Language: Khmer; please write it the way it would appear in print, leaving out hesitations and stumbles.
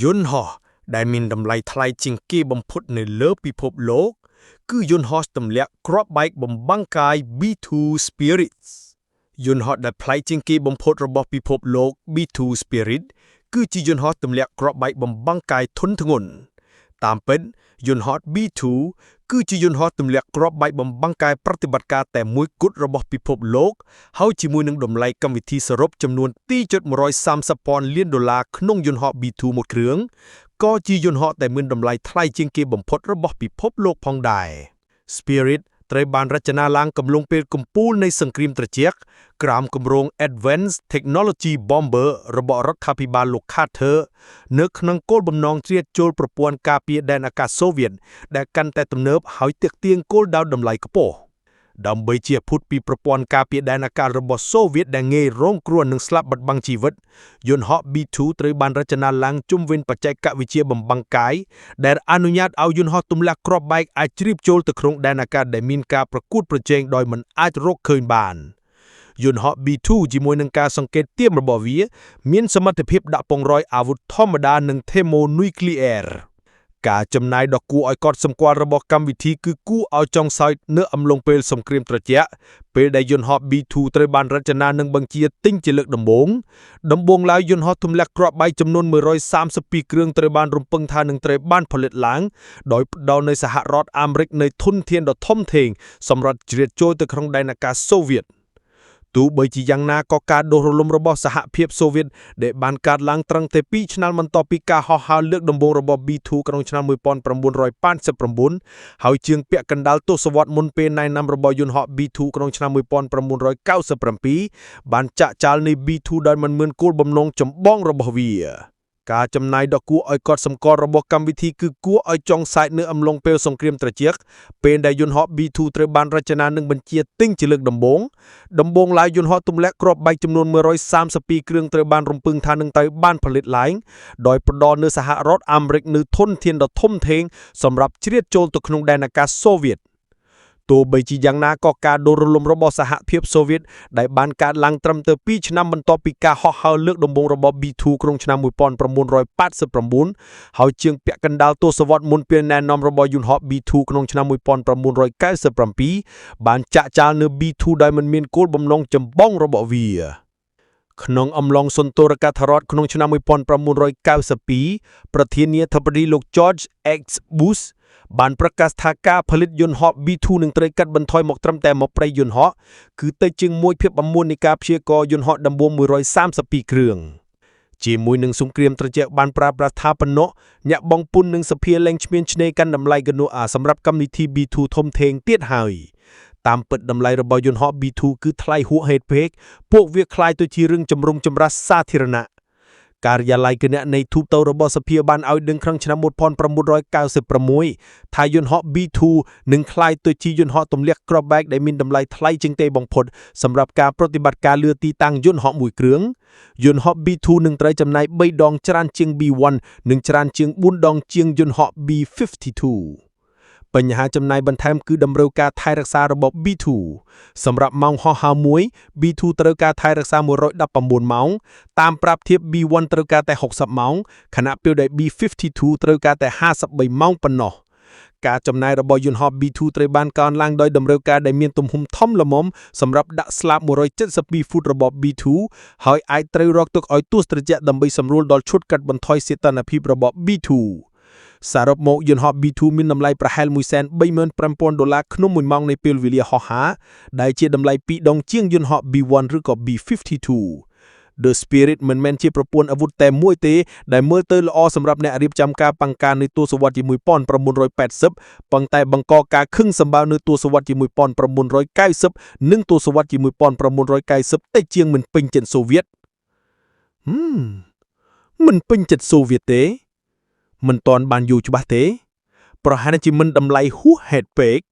យន្តហោះដែលមានតម្លៃថ្លៃជាងគេបំផុតនៅលើពិភពលោក គឺយន្តហោះទម្លាក់គ្រាប់បែកបំបាំងកាយ B2 Spirit យន្តហោះដែលប្លែកជាងគេបំផុតរបស់ពិភពលោក B2 Spirit គឺជាយន្តហោះទម្លាក់គ្រាប់បែកបំបាំងកាយធុនធ្ងន់តាមពិតយន្តហោះ B2 គឺជាយន្តហោះទម្លាក់គ្រាប់បែកបំបាំងកាយប្រតិបត្តិការតែមួយគត់របស់ពិភពលោកហើយជាមួយនឹងតម្លៃកម្មវិធីសរុបចំនួន2.130ពាន់លានដុល្លារក្នុងយន្តហោះ B2 មួយគ្រឿងក៏ជាយន្តហោះដែលមានតម្លៃថ្លៃជាងគេបំផុតរបស់ពិភពលោកផងដែរ Spirit ត្រូវបានរចនាឡើងកំឡុងពេលកំពូលនៃសង្គ្រាមត្រជាក់ក្រោមគម្រោង Advanced Technology Bomber របស់រដ្ឋាភិបាលលោក Carter នៅក្នុងគោលបំណងជ្រៀតចូលប្រព័ន្ធការពារដែនអាកាសសូវៀតដែលកាន់តែទំនើបហើយទាក់ទាញគោលដៅតម្លៃខ្ពស់ដើម្បីជៀសផុតពីប្រព័ន្ធការពារដែនអាកាសរបស់សូវៀតដែលងាយរងគ្រោះនិងស្លាប់បាត់បង់ជីវិតយន្តហោះ B2 ត្រូវបានរចនាឡើងជុំវិញបច្ចេកវិទ្យាបំបាំងកាយដែលអនុញ្ញាតឲ្យយន្តហោះទម្លាក់គ្រាប់បែកអាចជ្រាបចូលទៅក្នុងដែនអាកាសដែលមានការប្រកួតប្រជែងដោយមិនអាចរកឃើញបានយន្តហោះ B2 ជាមួយនឹងការសង្កេតទៀមរបស់វា មានសមត្ថភាពដាក់ពង្រយអាវុធធម្មតានិង thermonuclear ការចំណាយដ៏គួរឲ្យកត់សម្គាល់របស់កម្មវិធីគឺគួរឲ្យចង់សើចនៅអំឡុងពេលសង្គ្រាមត្រជាក់ពេលដែលយន្តហោះ B2 ត្រូវបានរចនានិងបញ្ជាទិញជាលើកដំបូងដំបូងឡើយយន្តហោះទម្លាក់គ្រាប់បែកចំនួន132គ្រឿងត្រូវបានរំពឹងថានឹងត្រូវបានផលិតឡើងដោយផ្ដល់នៅសហរដ្ឋអាមេរិកនៅធនធានដ៏ធំធេងសម្រាប់ជ្រៀតចូលទៅក្នុងដែនអាកាសសូវៀតទោះបីជាយ៉ាងណាក៏ការដុះរលំរបស់សហភាពសូវៀតដែលបានកើតឡើងត្រឹមតែ2ឆ្នាំបន្ទាប់ពីការហោះហើរលើកដំបូងរបស់ B2 ក្នុងឆ្នាំ1989ហើយជាងពាក់កណ្ដាលទសវត្សរ៍មុនពេលណែនាំរបស់យន្តហោះ B2 ក្នុងឆ្នាំ1997បានចាក់ចោលនៃ B2 ដោយមិនមានគោលបំណងចម្បងរបស់វាការចំណាយដ៏គួរឲ្យកត់សម្គាល់របស់កម្មវិធីគឺគួរឲ្យចង់សើចនៅអំឡុងពេលសង្គ្រាមត្រជាក់ពេលដែលយន្តហោះ B2 ត្រូវបានរចនានិងបញ្ជាទិញជាលើកដំបូងដំបូងឡើយយន្តហោះទម្លាក់គ្រាប់បែកចំនួន132គ្រឿងត្រូវបានរំពឹងថានឹងត្រូវបានផលិតឡើងដោយផ្ដល់នៅសហរដ្ឋអាមេរិកនូវធនធានដ៏ធំធេងសម្រាប់ជ្រៀតចូលទៅក្នុងដែនអាកាសសូវៀតទោះបីជាយ៉ាងណាក៏ការដួលរលំរបស់សហភាពសូវៀតដែលបានកើតឡើងត្រឹមតែ2ឆ្នាំបន្ទាប់ពីការហោះហើរលើកដំបូងរបស់ B2 ក្នុងឆ្នាំ1989ហើយជាងពាក់កណ្ដាលទសវត្សរ៍មុនពេលណែនាំរបស់យន្តហោះ B2 ក្នុងឆ្នាំ1997បានចាក់ចោលនៅ B2 ដោយមិនមានគោលបំណងចម្បងរបស់វាក្នុងអំឡុងសុន្ទរកថារដ្ឋក្នុងឆ្នាំ1992ប្រធានាធិបតីលោក George X. Bush បានប្រកាសថាការផលិតយន្តហោះ B2 នឹងត្រូវកាត់បន្ថយមកត្រឹមតែ20យន្តហោះគឺទៅជាង1.9នៃការព្យាករណ៍យន្តហោះដំបូង132គ្រឿងជាមួយនឹងសង្គ្រាមត្រជាក់បានប្រើប្រាស់ថាប៉ុណ្ណោះអ្នកបងពុននិងសភាលែងឈ្មានឆ្នេរកាន់តម្លៃកនុអាសម្រាប់កម្មវិធី B2 ធំធេងទៀតហើយតាមពិតតម្លៃរបស់យន្តហោះ B2 គឺថ្លៃហួសហេតុពេកពួកវាក្លាយទៅជារឿងចម្រុងចម្រាសសាធារណៈការិយាល័យគណនេយ្យទូទៅរបស់សភាបានឲ្យដឹងក្នុងឆ្នាំ1996ថាយន្តហោះ B2 នឹងក្លាយទៅជាយន្តហោះទម្លាក់គ្រាប់បែកដែលមានតម្លៃថ្លៃជាងគេបំផុតសម្រាប់ការប្រតិបត្តិការលើទីតាំងយន្តហោះមួយគ្រឿងយន្តហោះ B2 នឹងត្រូវចំណាយ3ដងច្រើនជាង B1 និងច្រើនជាង4ដងជាងយន្តហោះ B52 បញ្ហាចំណាយបន្ថែមគឺតម្រូវការថែរក្សារបស់ B2 សម្រាប់ម៉ោងហោះហើរមួយ B2 ត្រូវការថែរក្សា119ម៉ោងតាមប្រាប់ធៀប B1 ត្រូវការតែ60ម៉ោងខណៈពេលដែល B52 ត្រូវការតែ53ម៉ោងប៉ុណ្ណោះការចំណាយរបស់យន្តហោះ B2 ត្រូវបានកើនឡើងដោយតម្រូវការដែលមានទំហំធំល្មមសម្រាប់ដាក់ស្លាប172ហ្វូតរបស់ B2 ហើយអាចត្រូវរកទុកឲ្យទស្សត្រជាក់ដើម្បីសម្រួលដល់ឈុតកាត់បន្ថយសីតុណ្ហភាពរបស់ B2 សរុបមកយន្តហោះ B2 មានតម្លៃប្រហែល135,000ដុល្លារក្នុងមួយម៉ោងនៃពេលវេលាហោះហើរដែលជាតម្លៃពីរដងជាងយន្តហោះ B1 ឬក៏ B52 The Spirit មិនមែនជាប្រព័ន្ធអាវុធតែមួយទេដែលមើលទៅល្អសម្រាប់អ្នករៀបចំការបង្ការនៅទសវត្សរ៍ទី1980ប៉ុន្តែបង្កការខឹងសម្បារនៅទសវត្សរ៍ទី1990និងទសវត្សរ៍ទី1990តិចជាងមិនពេញចិត្តសូវៀតហឹមមិនពេញចិត្តសូវៀតទេមិនតន់បានយូរច្បាស់ទេ ប្រហែលជាមិនតម្លៃហួសហេតុពេក។